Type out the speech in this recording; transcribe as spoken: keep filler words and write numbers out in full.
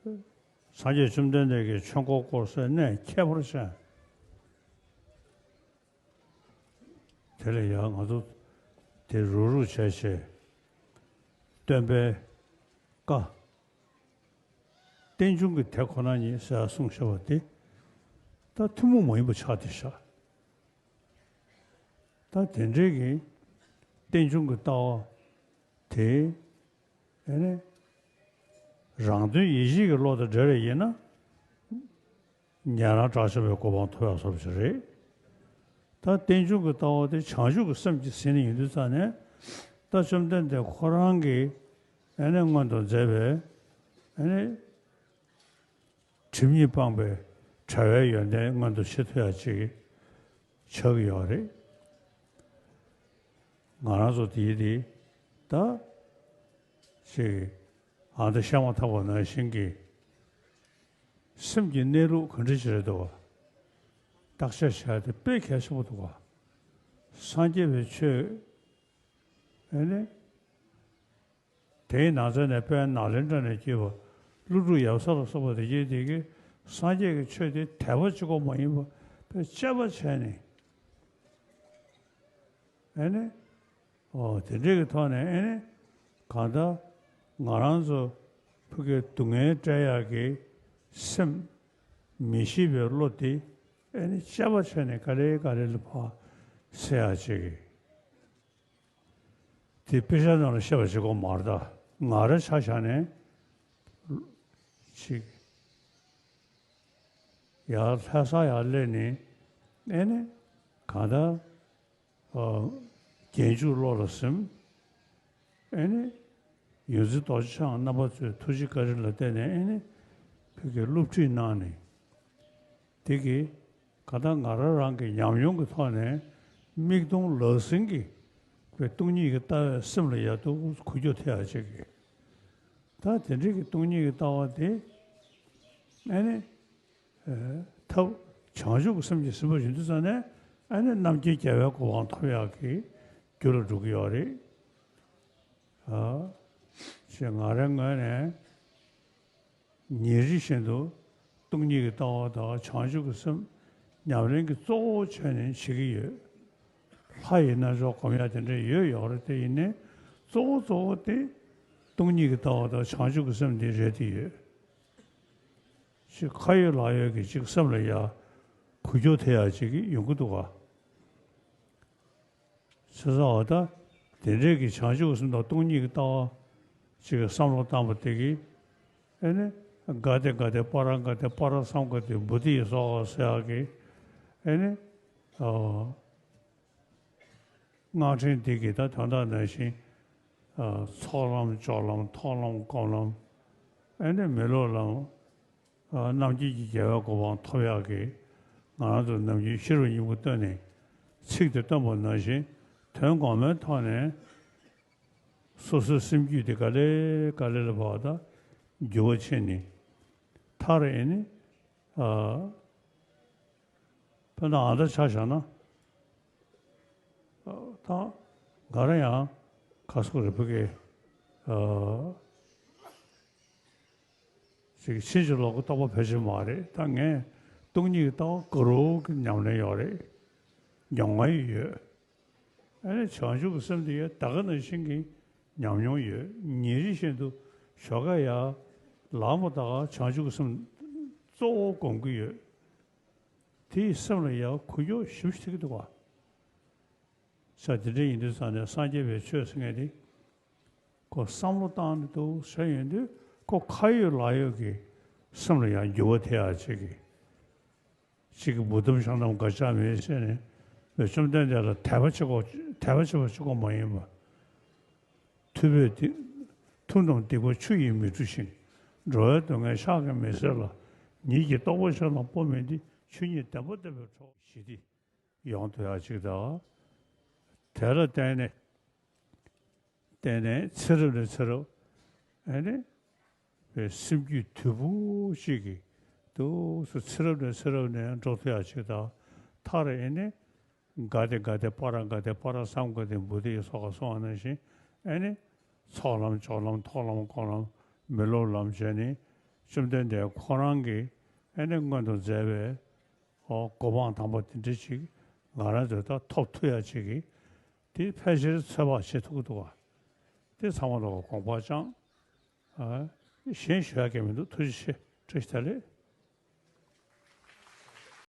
སངས་རྒྱས་བཅོམ་ལྡན་འདས་ཀྱིས་ཆོས་འཁོར་བསྐོར་སའི་གནས་ཁྱད་པར་ཅན། དེ་ལ་ཡང་ང་ཚོ་དེ་རུག་རུག་བྱས་བྱས། སྟོན་པའི་བཀའ། རྟེན་འབྱུང་གི་དེ་ཁོ་ན་ཉིད་ཟེར་གསུངས་བཞག་པ་དེ། ད་ཐུན་མོང་མ་ཡིན་པ་ཆགས་བསྡད་བཞག་ད་དེ་འདྲའི་གི་རྟེན་འབྱུང་གི་ལྟ་བ་དེ། ཨེ་ནི། རང་དོན་ཡིད་བྱེད་ཀྱི་བློ་དང་འབྲེལ་བ་ཡིན་ན། ཉན་རང་དགྲ་བཅོམ་པའི་གོ་འཕང་ཐོབ་ཡག་བཟོ་འདྲ་ཅིག་རེད། ད་རྟེན་འབྱུང་གི་ལྟ་བ་དེ་བྱང་ཆུབ་ཀྱི་སེམས་ཀྱིས་ཟིན་ནས་ཡིན་དུས་ཙང་ནས། ད་བཅོམ་ལྡན་འདས་ཁོ་རང་གིས་ཨེ་ནི་སྔོན་དུ་མཛད་པའི་ཨེ་ནི། སྒྲིབ་གཉིས་སྤངས་པའི་བྲལ་བའི་ཡོན་ཏན་མངོན་དུ་བྱེད་ཐུབ་ཡག་ཅིག་ཆགས་ཀྱི་ཡོད་རེད། ང་རང་ཚོ་དེའི་དེ་ད་ཅིག་ཨ་མདའ་བཤད་མ་ཐག་པ་ནང་བཞིན་གྱི་སེམས་ཀྱི་གནས་ལུགས་ག་འདྲ་ཞིག་རེད་འདུག་བ། བརྟག་དཔྱད་བྱ་ཡག་དེ་དཔེ་གལ་ཆེན་པོ་འདུག་བ། སངས་རྒྱས་པའི་ཆོས་ཨེ་ནི། དེའི་ནང་ཚན་ནས་དཔལ་ནཱ་ལེནྡྲ་ནས་སྐྱེས་པ་ཀླུ་སྒྲུབ་ཡབ་སྲས་ལ་སོགས་པ་དེ་གྱད་དེ་གིས་སངས་རྒྱས་ཀྱི་ཆོས་དེ་དད་པ་གཅིག་པོ་མ་ཡིན་པར་དཔེ་དཔྱད་པ་བྱས་ནས། ཨེ་ནི། ཨོ་དེ་འདྲའི་གི་ཐོག་ནས་ཨེ་ནི། གང་ལྟར་ང་རང་ཚོ་ཕ་གིའི་སྡུག་བསྔལ་བྲལ་ཡག་གི་སེམས། མི་ཤེས་པའི་བློ་དེ་ཨེ་ནི་དཔྱད་པ་བྱས་ནས་ག་ལེ་ག་ལེ་ལ་ཕར་སེལ་ཡག་ཅིག་གི་དེ་དཔེ་ཆ་ནང་ལ་བཤད་པ་ཞིག་གོ་མ་རེད་ད། ང་རང་ཆ་བཞག་ནས་ཅིག་ཡར་ལྷ་ས་ཡར་སླེབས་ནས་ཨེ་ནི་གང་ལྟར་ཨ་རྒྱན་འཇུག་བློ་ལ་ཟིན། ཨེ་ནི་ཡོངས་འཛིན་རྡོ་རྗེ་འཆང་རྣམ་པ་ཚོའི་ཐུགས་རྗེ་བཀའ་དྲིན་ལ་བརྟེན་ནས་ཨེ་ནི་བོད་ཀྱི་སློབ་ཁྲིད་གནང་ནས། དེ་གིས་གང་ལྟར་ང་རང་རང་གི་ཉམས་མྱོང་གི་ཐོག་ནས་མིག་མཐོང་ལག་ཟིན་གྱི་བའི་སྟོང་ཉིད་ཀྱི་ལྟ་བས་སེམས་ལ་ཡག་ཏུ་འགུལ་སྐྱོད་ཐེབས་ཡག་ཅིག་གི་ད་དེ་འདྲའི་གི་སྟོང་ཉིད་ཀྱི་ལྟ་བ་དེ་ཨེ་ནི་ཐབས་བྱང་ཆུབ་ཀྱི་སེམས་ཀྱིས་ཟིན་པ་ཡིན་དུས་ཙང་ནས་ཨེ་ནི་རྣམ་མཁྱེན་རྒྱལ་བའི་གོ་འཕང་ཐོབ་ཡག་གི་རྒྱུ་ལ་འགྲོ་གི་ཡོད་རེད། ཨ་ཅེས་ང་རའི་ངོས་ནས། ཉིན་རེ་བཞིན་དུ་སྟོང་ཉིད་ཀྱི་ལྟ་བ་དང་བྱང་ཆུབ་ཀྱི་སེམས་ཉམས་ལེན་གྱི་གཙོ་བོ་བྱས་ནས་བྱེད་ཀྱི་ཡོད། ལྷ་ཡི་རྣལ་འབྱོར་སྒོམ་ཡག་དེ་འདྲ་ཡོད་ཡོད་རེད་དེ་ཡིན་ནའི་གཙོ་བོ་གཙོ་བོ་དེ་སྟོང་ཉིད་ཀྱི་ལྟ་བ་དང་བྱང་ཆུབ་ཀྱི་སེམས་འདི་རེད་དེ་ཡོད། ཅིག་ཁ་ཡོད་ལག་ཡོད་ཀྱི་ཅིག་སེམས་ལ་ཡ་འགུལ་སྐྱོད་ཐེབས་ཡག་ཅིག་ཡོང་གི་འདུག་ག་བྱས་ཙང་འོ་ད། དེ་འདྲའི་གི་བྱང་ཆུབ་སེམས་དང་སྟོང་ཉིད་ཀྱི་ལྟ་བ་ཅིག་གི་བསམ་བློ་བཏང་བ་དེ་གིས། ཨེ་ནི། ག་ཏེ་ག་ཏེ་པཱ་ར་ག་ཏེ་པཱ་ར་སཾ་ག་ཏེ་བོ་དྷི་ཡེ་སྭཱ་ཧཱ་ཟེར་ཡག་གི་ཨེ་ནི། ཨ། སྔགས་ཕྲེང་འདི་གི་ད་དོན་དག་ནང་བཞིན། ཨ། ཚོགས་ལམ་སྦྱོར་ལམ་མཐོང་ལམ་སྒོམ་ལམ། ཨེ་ནི་མི་སློབ་ལམ། རྣམ་མཁྱེན་གྱི་རྒྱལ་བའི་གོ་འཕང་ཐོབ་ཡག་གི་ང་རང་ཚོ་ནམ་རྒྱུན་ཤེས་རབ་སྙིང་པོ་བཏོན་ནས་ཚིག་དེ་བཏོན་པ་ནང་བཞིན་དོན་གོང་མའི་ཐོག་ནས་སོ་སོའི་སེམས་རྒྱུད་དེ་ག་ལེ་ག་ལེ་ལ་བབ་ད་འགྱུར་བ་ཕྱིན་ནས་མཐར་ཨེ་ནི་ཨ་དཔེར་ན་ཨ་མདའ་ཆ་བཞག་ན་ད་ག་རེ་ཡང་ཁ་སོག་རེ་ཕུ་གེ་ཨ། ཅིག་ཕྱིན་ཅི་ལོག་གི་རྟོག་པ་ཕལ་ཆེར་མ་རེད། ད་ངས་སྟོང་ཉིད་ཀྱི་ལྟ་བ་ག་རུ་གི་ཉམས་ལེན་ཡོད་རེད། མྱོང་བ་ཡོད། ཨ་ནི་བྱང་ཆུབ་ཀྱི་སེམས་དེ་ཡོད་ད་ག་ནང་བཞིན་གྱི་ཉམས་མྱོང་ཡོད། ཉིན་རེ་བཞིན་དུ་ཞོགས་ཀ་ཡར་ལངས་པ་ད་ག་བྱང་ཆུབ་ཀྱི་སེམས་གཙོ་བོ་སྒོམ་གྱི་ཡོད། དེ་ཡིས་སེམས་ལ་ཡར་འགུལ་སྐྱོད་ཞེ་པོ་ཞིག་ཐེབས་ཀྱི་འདུག་ག་ས་དེ་འདྲ་ཡིན་དུས་ཙང་ནས་སངས་རྒྱས་པའི་ཆོས་ཟེར་མཁན་དེ། ཁོ་བསམ་བློ་བཏང་ནས་འདུག་ཟེར་ཡོང་དུས་ཁོ་ཁ་ཡོད་ལག་ཡོད་ཀྱི་སེམས་ལ་ཡང་འགྱུར་བ་ཐེབས་ཡག་ཅིག་གི། གཅིག་གི་བུ་དམ་ཤང་དམ་དགག་བྱ་མེད་ཟེར་ནས་བཅོམ་ལྡན་འདས་ལ་དད་པ་བྱེད་དགོས་དད་པ་བྱེད་པ་གཅིག་པོ་མ་ཡིན་པ། ཐུབ་པའི་ཐུབ་རྣམས་སྡིག་པ་ཆུ་ཡིས་མི་འཁྲུ་ཞིང་། འགྲོ་བའི་སྡུག་བསྔལ་ཕྱག་གིས་མི་སེལ་ལ། ཉིད་ཀྱི་རྟོགས་པ་གཞན་ལ་སྤོ་མིན་ཏེ། ཆོས་ཉིད་བདེན་པ་བསྟན་པའི་གྲོགས་ཞེས་ཏེ། ཡོང་ཐུབ་ཡག་ཅིག་དང་། དེ་ལ་བརྟེན་ནས་བརྟེན་ནས་ཚེ་རབས་ནས་ཚེ་རབས་ཨེ་ནི་པའི་སེམས་རྒྱུད་དུལ་པོ་ཅིག་གིས་འདུག་སེ་ཚེ་རབས་ནས་ཚེ་རབས་ནས་འགྲོ་ཐུབ་ཡག་ཅིག་དང་མཐར་ཨེ་ནི་ག་ཏེ་ག་ཏེ་པཱ་ར་ག་ཏེ་པཱ་ར་སཾ་ག་ཏེ་བོ་དྷི་ཡེ་སྭཱ་ཧཱ་གསུངས་པ་ནང་བཞིན་ཨེ་ནི་ཚོགས་ལམ་སྦྱོར་ལམ་མཐོང་ལམ་སྒོམ་ལམ་མི་སློབ་ལམ་བྱས་ནས། བཅོམ་ལྡན་འདས་ཁོ་རང་གིས་ཨ་ནི་སྔོན་དུ་མཛད་པའི་ཨོ་གོ་འཕང་དམ་པ་དེ་འདྲ་ཅིག་ང་རང་ཚོས་ད་ཐོབ་ཐུབ་ཡ་ཅིག་གི་དེ་ཕལ་ཆེར་ཚོད་དཔག་བྱེད་ཐུབ་ཀྱི་འདུག་ག། དེ་ཚང་མ་ལ་དགོངས་པ་བཅངས། ཨ། གཞན་ཞུ་ཡ་གང་ཡང་མི་འདུག། ཐུགས་རྗེ་ཆེ། བཀྲ་ཤིས་བདེ་ལེགས།